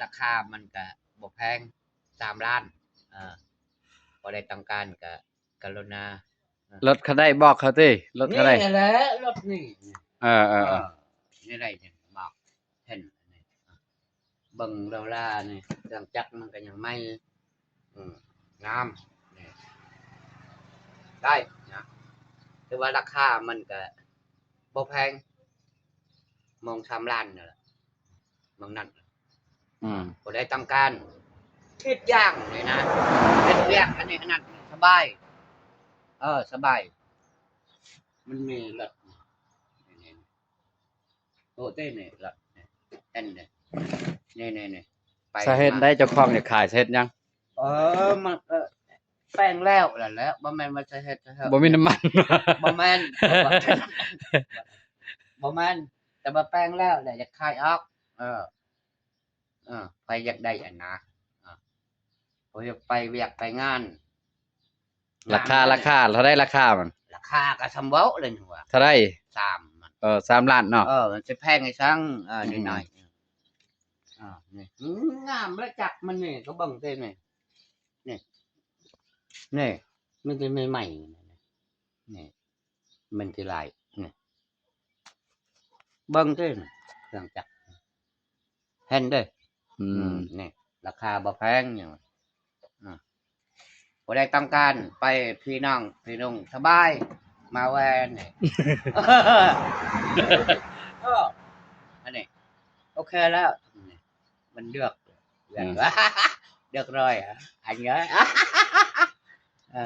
ລາຄາມັນກະບໍ່ແພງ ສາມລ້ານ ເອີ ຜູ້ໃດຕ້ອງການກະກະລຸນາ ລົດເຂົາໄດ້ ບອກເຂົາຕິ ລົດເຂົາໄດ້ ນີ້ແຫຼະ ລົດນີ້ ເອີໆໆ ນີ້ໄດ້ນີ້ ບອກ ເຫັນ ເບິ່ງໂດລານີ້ ເຄື່ອງຈັກມັນກໍຍັງໃໝ່ ອືມ ງາມ ນີ້ ໄດ້ນະ ຖືວ່າລາຄາມັນກະບໍ່ແພງ ມອງສາມລ້ານນັ້ນແຫຼະ ມອງນັ້ນ ອືມ ຜູ້ໃດຕ້ອງການຄິດຢ່າງນີ້ນະ ເຮັດວຽກອັນນີ້ອັນນັ້ນສະບາຍ ເອີ ສະບາຍ ມັນມີລົດ ໂອ້ ເດ້ນີ້ລະ ເຫັນເດ້ ນີ້ໆໆ ໄປ ສາເຫດໃດເຈົ້າຂອງຢາກຂາຍ ສາເຫດຫຍັງ? ເອີ ມັນ ເອີ ແປງແລ້ວແຫຼະ ບໍ່ແມ່ນວ່າສາເຫດ ບໍ່ມີນ້ຳມັນ ບໍ່ແມ່ນ ບໍ່ແມ່ນ ແຕ່ວ່າແປງແລ້ວແຫຼະ ຢາກຂາຍອອກ ເອີ ເອີ ໃຜຢາກໄດ້ອັນນະ ເອີ ຜູ້ຢາກໄປວຽກໄປງານ ລາຄາ ລາຄາເທົ່າໃດ ລາຄາມັນ? ລາຄາກໍສ່ຳເວົ້າເລີຍນີ້ວ່າ ເທົ່າໃດ? ສາມ ເອີ ສາມລ້ານເນາະ ເອີ ມັນຊິແພງອີ່ສັງ ເອີ ອືມ ໜ້ອຍໆ ເອີ ນີ້ ງາມລະຈັກມັນນີ້ ກໍເບິ່ງເດ້ນີ້ ນີ້ ນີ້ ມີແຕ່ໃໝ່ໆ ນີ້ ມັນຊິຫຼາຍ ນີ້ ເບິ່ງເດ້ ເຄື່ອງຈັກ ເຫັນເດ້ ອືມ ອືມ ນີ້ ລາຄາບໍ່ແພງຫຍັງ ອາ ຜູ້ໃດຕ້ອງການໄປ ພີ່ນ້ອງພີ່ນຸ່ງສະບາຍ ມາແວ່ນີ້ ເອີ ອັນນີ້ໂອເຄແລ້ວ ນີ້ ມັນເລືອກ ເລືອກ ອືມ ເລືອກຮ້ອຍ ອັນນີ້ ເອີ